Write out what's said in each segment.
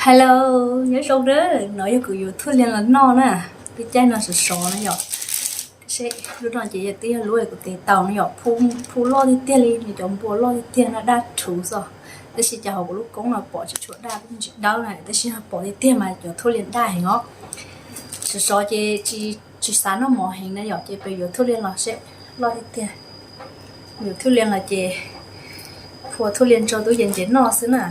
Hello, nyob zoo na, no yog kuv yuav thuj lian los noj na. Twb caij no sov sov na yom. Seb, lub no ces yog twb yog lub kuv tes taus no yom, phu, phu loj tiag tiag li, nws cov npua loj tiag tiag no, daj rhuv xwb. Tab sis cas hauv kuv lub koob no pom tsis tshua daj, ntsis dawb na, tab sis pom tiag tiag mas cov thuj lian daj heev os. Sov sov ces tsis, tsis xav noj mov heev na yom, ces peb yuav thuj lian los seb, loj tiag tiag. Yuav thuj lian los ces phua thuj lian rau tub yees ces noj xwb na.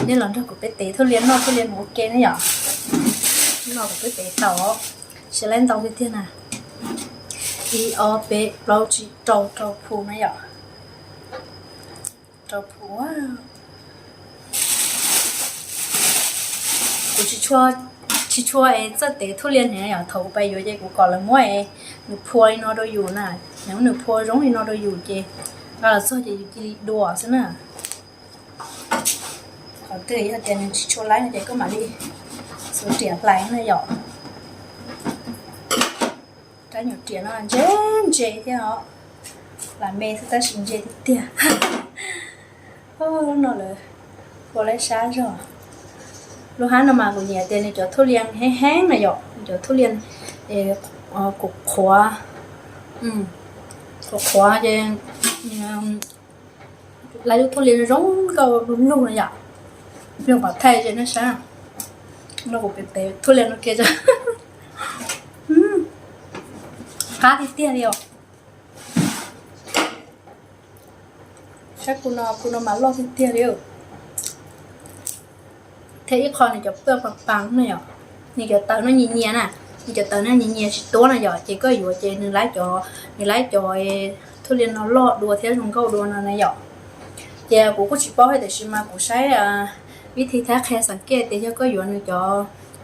Nej los nrog kuv peb tev thuj lian, noj thuj lian mus ua ke na yom. No kuv peb tev tau, seb lab ntau tiag tiag na. Ib ob peb plaub tsib rau, rau phu na yom. Rau phu. Kuv tsis tshua, tsis tshua es txawj tev thuj lian heev yom, thaum kuv pais yuav ces kuv kom lawv muab es nws phua li no rau yus na, nws phua zoo li no rau yus ces nqa los txog ces yus cia li dua xwb na. Qhov twg yog tias nws tsis tshua laib no ces koj mam li xuas riam hlais na yom. Rab nyuam riam no ntse ntse thiab os, lam me xwb tab sis ntse tiag tiag. Lub no lawm, ua laib sab zog. Lub hab no mas kuv nyiam tias nws cov thuj lian heev heev na yom, nws cov thuj lian qhuav qhuav, qhuav qhuav ces lawv lub thuj lian zoo nkauj du lug no yom. Yog pom thaij ces nej saib, no kuv pem pem thuj lian no kiag. Qab tiag tiag li os. Saib kuv no, kuv no mas loj tiag tiag li. Thiab ib qho nws cov paj pas pas no yom, nws cov tawv no nyias nyias na, nws cov tawv no nyias nyias tsis tuab no yom, ces koj yuav ces nws laib cov, nws laib cov thuj lian no loj dua thiab zoo nkauj dua no na yom. Ces kuv kuj tsis paub thiab tiam sis mas kuv saib vib thi thaib qhia xav kiaj tias yog koj yuav nws cov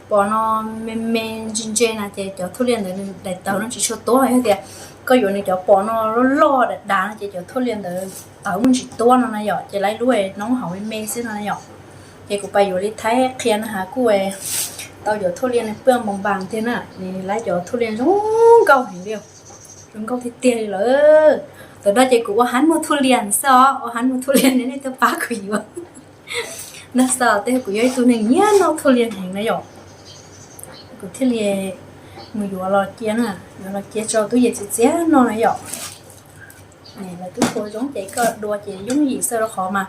pos no me me ntse ntse na ces cov thuj lian ntawd nws daim tawv no tsis tshua tuab, yog tias koj yuav nws cov pos no loj loj dav dav no ces cov thuj lian ntawd tawv muaj ntsis tuab no na yom, ces laib lub noob hauv me me xwb no na yom. Ces kuv pais yuav li thaib qhia na has kuj tau cov thuj lian nws paj npas npas tiag na, nws laib cov thuj lian zoo nkauj heev li, zoo nkauj tiag tiag li lawm. Tam no ces kuv ua hab muag thuj lian xwb os, ua hab muag thuj lian ne nej tuaj pab kuv yuav. Nag xaus tej kuv yog ib tug neeg nyiam noj thuj lian heev na yom, kuv thiaj li mus yuav los cia na, yuav los cia rau tub yees txiv txiav noj na yom. Lawv twb phua zoo ces koj dua ces yooj yim xwb rau qhov mas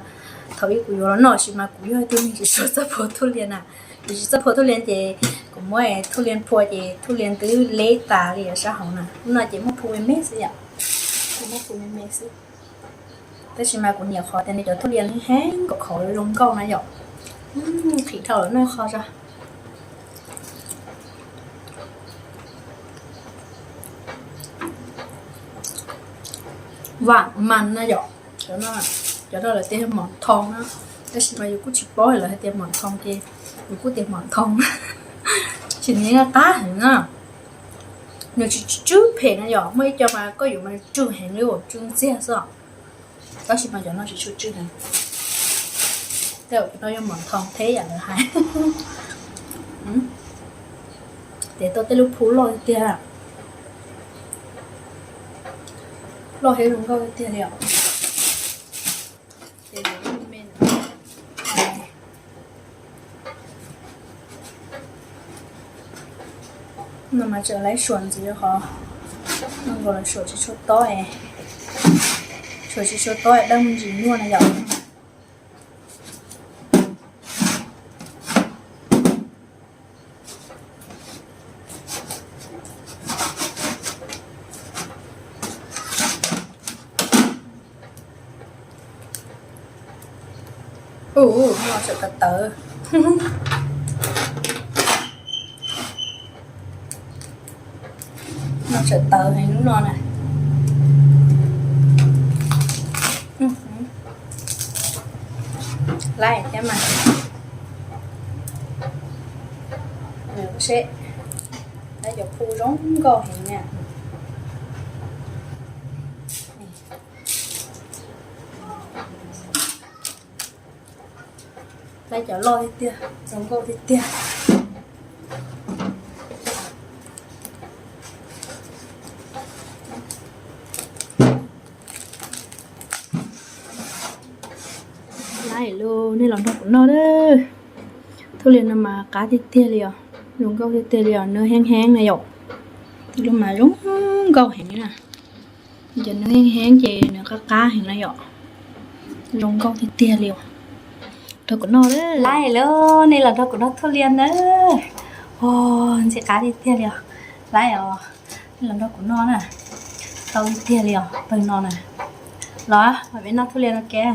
thaum ub kuv yuav los noj sis mas kuv yog ib tug neeg tsis tshua txawj phua thuj lian na. Kuv tsis txawj phua thuj lian ces kuv muab thuj lian phua ces thuj lian twb leb tas li sab hauv na. Lub no ces muab phu me me xwb yom, muab phu me me xwb. Tab sis mas kuv nyiam qhov tias nws cov thuj lian heev, kom khov zoo nkauj na yom. Qhib dhau lawm noj qho tso. Vam mas na yom, cov no lawv tias yog mom thoo na, tab sis mas yus kuj tsis paub lawv hais tias mom thoo ces yus kuj tias mom thoo. Sim neej qab heev na, nws tsis tsw phem na yom, muaj ib co mas koj yuav mas tsw heev li, tsw ntxiag xwb. Tab sis mas cov no tsis tsw tsw heev. Tej zaum cov no yog mom thoo thiab yam lawv hais. Ces tau tej lub phu loj tiag tiag, loj thiab zoo nkauj tiag tiag li os. Ces me me no mas tseem laib suam ntxiv qhov no nkaus los suam tsis tshua tob, suam tsis tshua tob dawb me ntsis nyuaj na yom. Ub, no tseem tawv tawv. No tseem tawv heev lub no na. Laib thiab mas. Seb, laib cov phu zoo nkauj heev na. Laib cov loj tiag tiag, zoo nkauj tiag tiag. Laib lawm, nej los nrog kuv noj nawb. Txhuv lias no mas qab tiag tiag li os, zoo nkauj tiag tiag li os, nws heev heev na yom. Lub mas zoo nkauj heev li na. Cov nws heev heev ces nws qab qab heev na yom. Zoo nkauj tiag tiag li os. Rau kuv noj lawm. Laib lawm, nej los rau kuv noj txhuv lias na. Ua, ntxim qab tiag tiag li os. Laib os, nej los nrog kuv noj na. Tau tiag tiag li os, pawg no na. Los, mam peb noj txhuv lias no ke.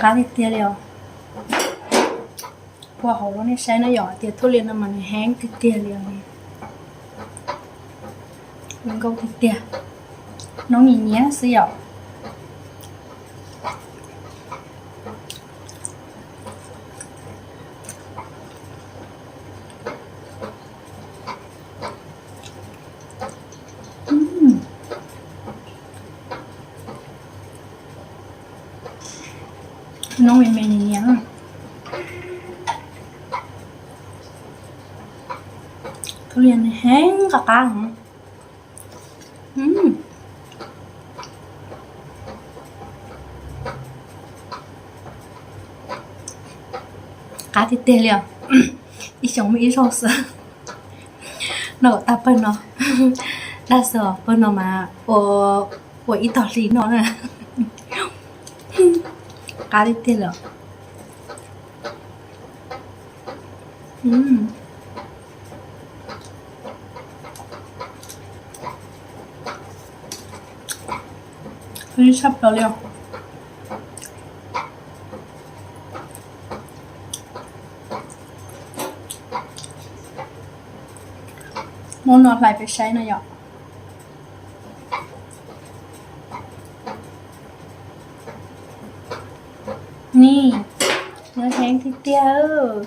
Qab tiag tiag li os. Ua hauv rau nej saib na yom, tias txhuv lias no mas nws heev tiag tiag li os. Zoo nkauj tiag tiag. Noob nyias nyias xwb yom. Noob me me nyias nyias. Txhuv lias nws heev qab qab heev. Qab tiag tiag li os. Ib xyoos muaj ib zaug xwb. Noj tag pawg no. Dag xwb os, pawg no mas ua, ua ib tog hli noj na. Qab tiag tiag li os. Tshaj plaws li os. Muab no hlais peb saib no yom. Ni, nws heev tiag tiag.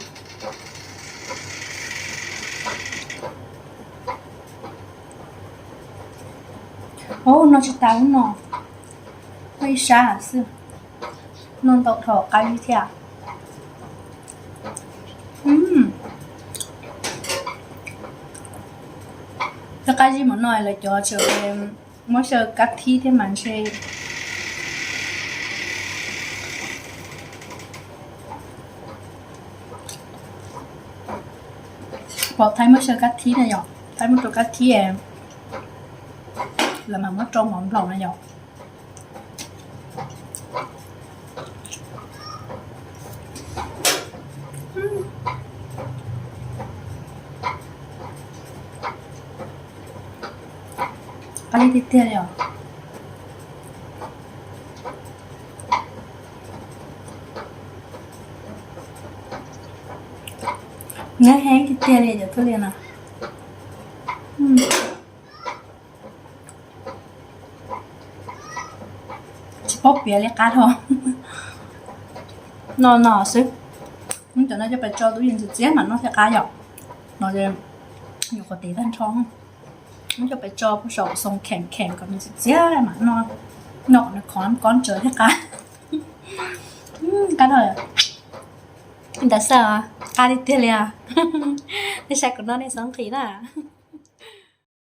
Ub, noj tsis tas lub no, noj ib sab xwb. Noj ntau dhau qab zib thiab. Cov qab zib mam no lawv cov tseem muab xyaw kab thib thiab mas ntshe. Pom Thaib muab xyaw kab thib na yom, Thaib muab rau kab thib, lawv mam muab rau mov nplaum na yom. Qab tiag tiag li os. Nws heev tiag tiag li cov txhuv lias no. Tsis paub piav li qab dhau. No no xwb. Muab cov no coj pais tso tub yees txias txias mam noj thiaj qab yom. No nyuam qhuav tiv tag nrho. Muab coj pais tso puag saum xoo kheem kheem kom nws txias txias mam noj. Noj kom nws khov kob ntsaws thiaj qab. Qab dhau. Ntawd xwb, qab tiag tiag li os. Nej saib kuv noj nej txhob nqhis na.